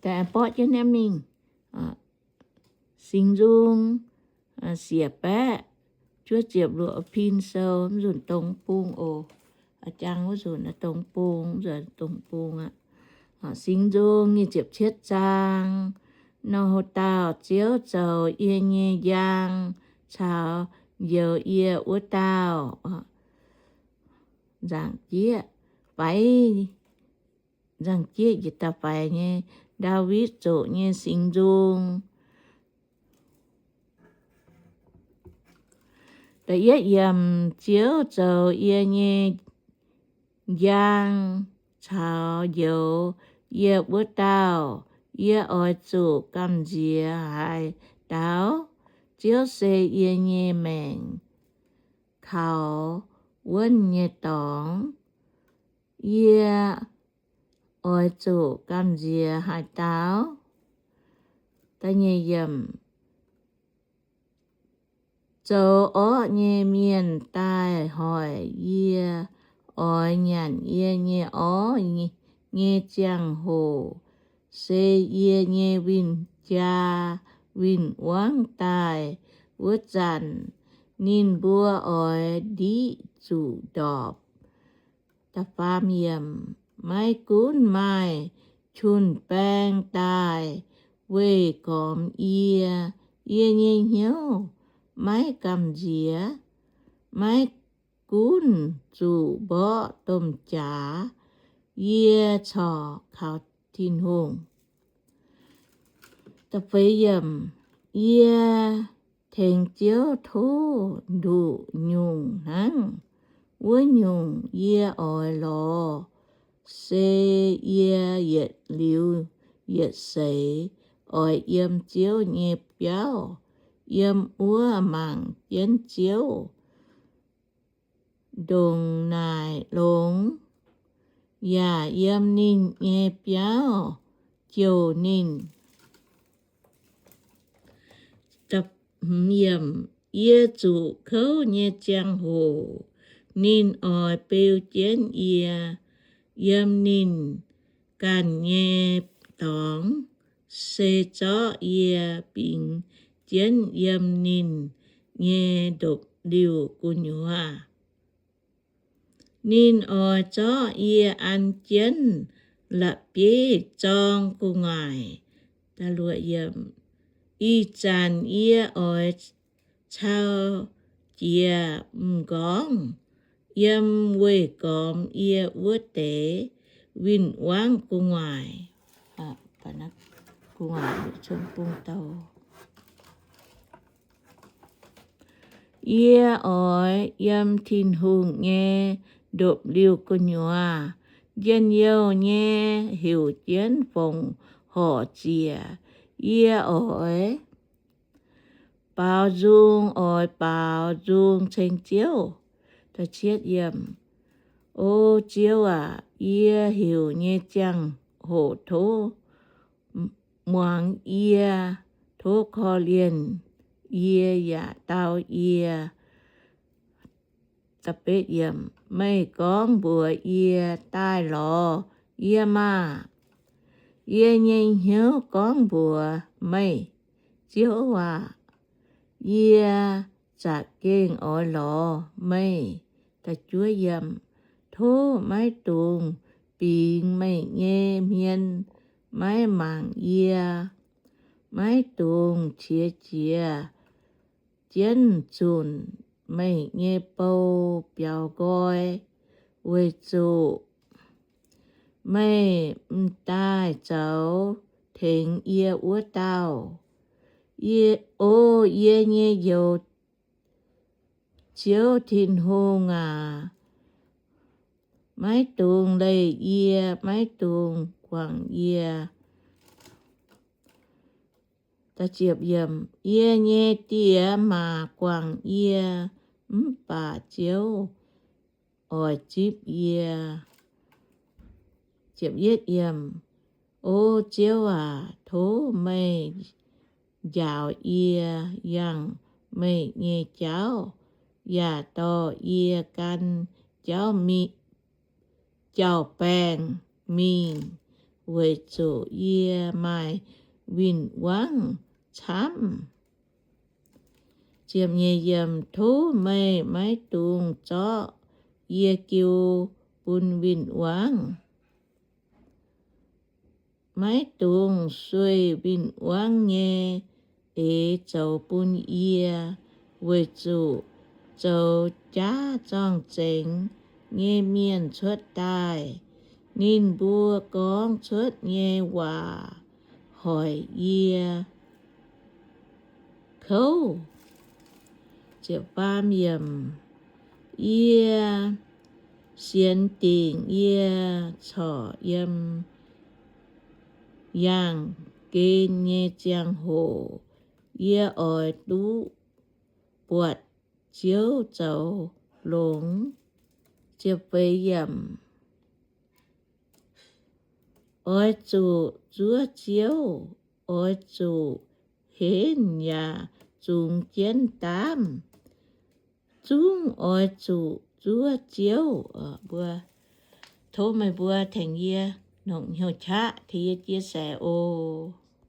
Daaih borqv jienv naaiv mingh, Singx Nzung, siec baeqv juov ziepc luoqc pin sou, mv nzunc dongh bung oc. Jang wuov nzunc dongh bung, dongh bung aqv. Singx Nzung nyic ziepc cietv zaang. Nor haaix dauh Ziouv zoux yie nyei njang caux njoux yie wuov dauh, nzangc jieqv, faix, nzangc jieqv yietc dauh faix nyei. Ndaawitv zoqc nyei Singx Nzung. Da'yietv yiemc, Ziouv zoux yie nyei njang caux njoux yie wuov dauh, yie oix zuqc gamh nziex haaix dauh? Ziouv se yie nyei maengc kaux wuonv nyei dorngx. Yie oix zuqc gamh nziex haaix dauh? Zoux orqv nyei mienh daaih hoic yie, oix nyanc yie nyei orv nyei ziangh hoc, se yie nyei win-jaa win-wangv daaih wuov zanc, ninh mbuo oix ndiqv zuqc ndorpc. Da'faam yiemc, Maiv gunv maaih jun-baeng daaih weih gormx yie, yie nyei hnyouv maiv gamh nziex. Maiv gunv zuqc mborqv domh jaax, yie corc kaux Tin-Hungh. Da'feix yiemc, Yie tengx Ziouv tov nduqc nyungc hnangv. Wuov nyungc yie oix lorz se yie yietc liuz yietc seix oix yiem Ziouv nyei biauv, yiem wuov mangc jienv Ziouv ndongc naaic longx, yaac yiem ninh nyei biauv jouh ninh. Yie zuqc kouv nyei ziangh hoc, ninh oix beu jienv yie. Yiem ninh ganh nyei dorngx se zorqv yie bingx jienv yiem ninh nyei ndopv-liuh gu'nyuoz. Ninh oix zorqv yie an jienv la'bieiv-zorng gu'nguaaic. Ih zanc yie oix cau jiex m'nqorngv yiem weih gormx yie wuov deix win-wangv gu'nguaaic. Yie oix yiem Tin-Hungh nyei ndopv-liuh gu'nyuoz njien-youh nyei heuc jienv fongc horc ziec. Yie oix baaux nzung, oix baaux nzung ceng Ziouv. O Ziouv aac, yie heuc nyei ziangh hoc tov muangx yie, tov korv-lienh yie yaac dau yie. Meih gorngv mbuox yie, daaih lorz yie maah! Yie nyei hnyouv gorngv mbuox meih, Ziouv aac, yie za'gengh oix lorz meih. Tov maiv dungx bingx meih nyei hmien maiv mangc yie. Maiv dungx qiex jiez jienv zunc meih nyei bou biaux nqoi, weic zuqc meih m'daaih zoux tengx yie wuov dauh. O yie nyei Njoux Ziouv Tin-Hungh aac, maiv dungx leih yie, maiv dungx guangc yie. Yie nyei die maac guangc yie, mv baac Ziouv oix zipv yie. O Ziouv aac, tov meih njaaux yie yangh meih nyei jauv, yaac dorh yie gan jauv, jauv-baengh mingh. weic zuqc yie maaih win-wangv camv. Tov meih maiv dungx zorqv yie jiu bun win-wangv. Maiv dungx sueih win-wangv nyei eix zoux bun yie, weic zuqc zoux jaav zorng-zengx nyei mienh cuotv daaih. Ninh mbuo gorngv cuotv nyei waac hoic yie kouv. Yie sienx dingc yie corc yiem yaangh gen nyei ziangh hoc, yie oix duqv buatc Ziouv zoux longx. Oix zuqc zuov Ziouv, oix zuqc henv yaac zungx jienv daamv. Zungv oix zuqc zuov Ziouv. Mbuo, tov meih mbuo tengx yie nongc hnyouv qaqv tengx yie chia sẻ oc.